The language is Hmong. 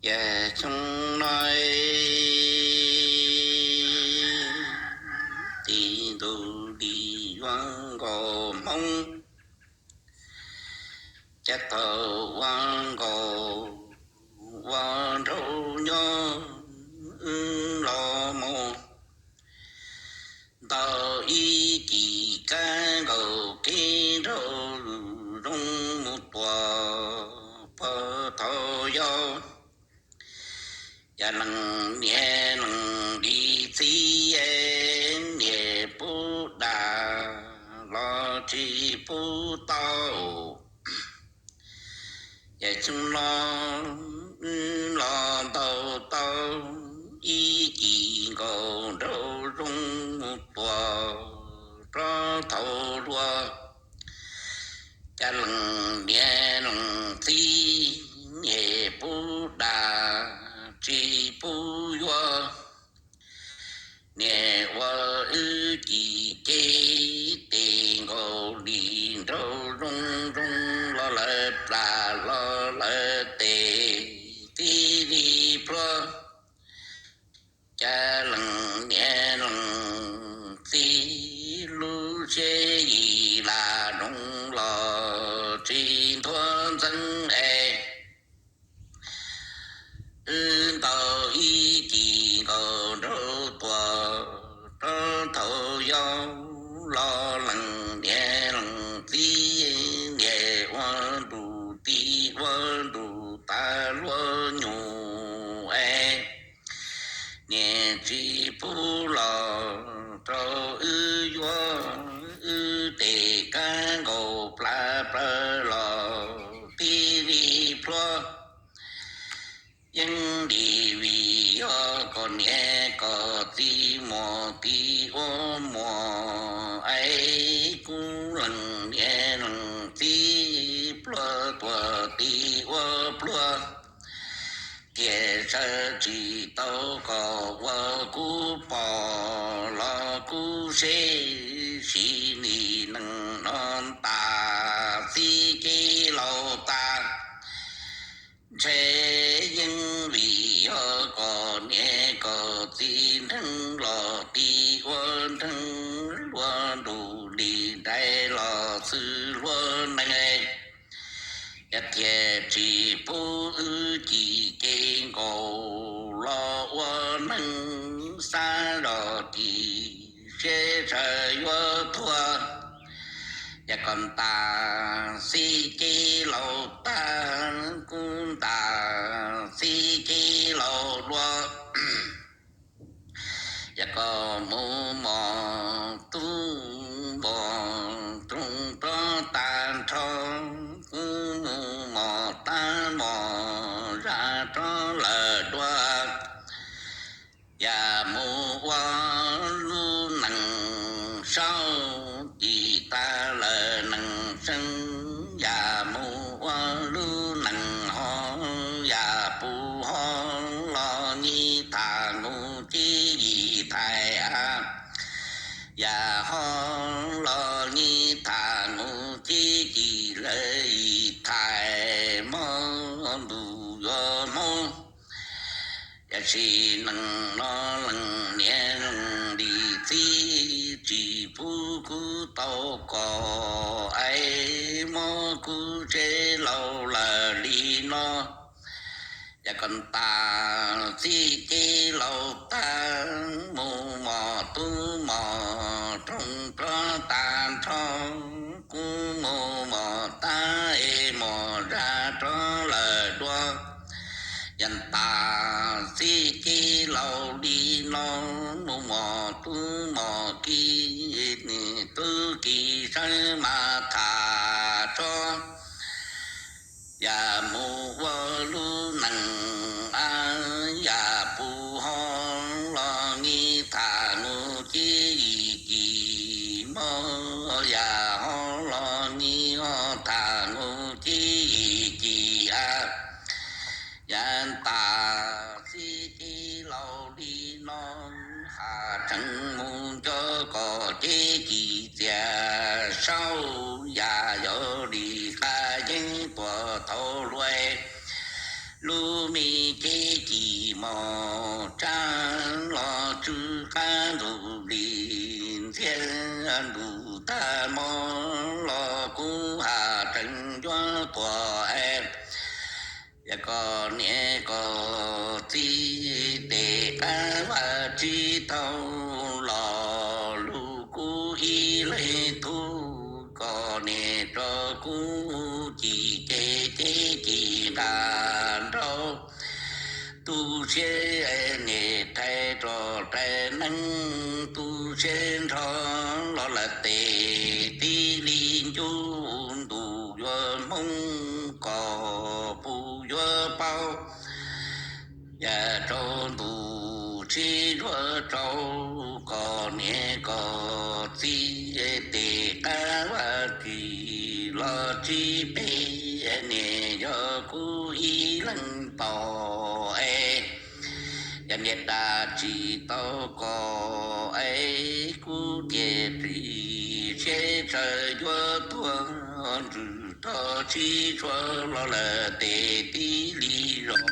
Yam xyoo no tis ntuj dim yuav nkaus hmoob, cav thaum ua nkaus ua nraug nyob wb los mus, ntau ib cim kab nkaus kev nraug zoo mus tuaj pog thaum yau. Yam leej niam leej li txiv, niam pub dag los tsis pub tau. Yam xyoo no los ntaus tau ib cim nkaus nraug zoo mus tuaj rov thaum luaj. Cas leej niam leej txiv niam pub dag tsis pub yuav. Niam ua wb cim cev tes nkaus li nraug zoo zoo los lawv plam los lawv tes tib li pluag. Cas leej niam leej txiv lub siab yim lam zoo los tsis nthuav ntxeev es. Wb ntaus ib cim nkaus nraug tuaj rov thaum yau los leej niam leej txiv niam ua nruj tib ua nruj tas luag nyuj es. Niam tsis pub los rau wb yuav, wb tes kab nkaus plab plawg los tib li pluag. Yeej li vim yog koj niam koj txiv muaj tib ua muaj es, kuv leej niam leej txiv pluag tuaj tib ua pluag. Tiam sawv tsis tau kom ua kuv pom los kuv seb, sim nim neej no tas txiv cev laus tas. Ntshe yeej vim yog koj niam koj txiv nreeg los tib ua nreeg, luag nruj li nraim los xwb luag neeg. Yog tias tsis pub wb cim cev nkaus los ua neeg, xav zoj cim siab sawv yuav tuag. Yog koj ntas txiv cev laus tag, kuv ntas txiv cev laus dua. Yog koj mus mos tub mos roog rov tag nrho, kuv mus mos tab mos zaj rov lawm dua. Yam mus ua lub neej saub, cim tag lawm neej seeb. Yam mus ua lub neej hov, yam pus hov los nyiv tham nus cib yim thais av. Yam hov los nyiv tham nus cib yim lawv yim thais, mob ntuj yuav hmoob. Yam sim neej no leej niam leej li txiv tsis pub kuv tau kom es, mob kuv tsev laus lawm li no. Yog koj ntas txiv cev laus tag, mus mos tub mos roog rov tag nrho, kuv mus mos tab es mos zaj rov lawm dua. Yog ntas txiv cev laus li no, mus mos tub mos ki, tub ki sawv mas tham tso. Yam mus ua lub neej av, yam pus hov los nyiv tham nus cib yim cim mob. Yam hov los nyiv tham nus cib yim cim av. Yog ntas txiv cev laus li no, has tsees mus nco kom cev cim txias saub. Yam yog li qab yeeb tuaj thaum luaj, lub me ces ci mos tsav los tsw qab ntug li ntxiag ntuj tag hmo los kuv has tseem yuav tuag es yog koj niam koj txiv tes qab vaj tsis tau los lug kuv ib leeg tub, koj niam tso kuv ci ces ces ci nqa nraug tu siab niam thaiv rau rais neeg tu siab nrho los lawm tes tib li ncu ntuj yuav hmoo kom puj yuav paub yam rau ntuj tsis yuav rau koj niam koj txiv tes qab vaj tsis los tsis peb niam yog kuv ib leeg tau es yog niam dag tsis tau koj es kuv thiaj tsis seb tsawg yuav tuag ntsws rog tsis tshua los lawm tes tib li zog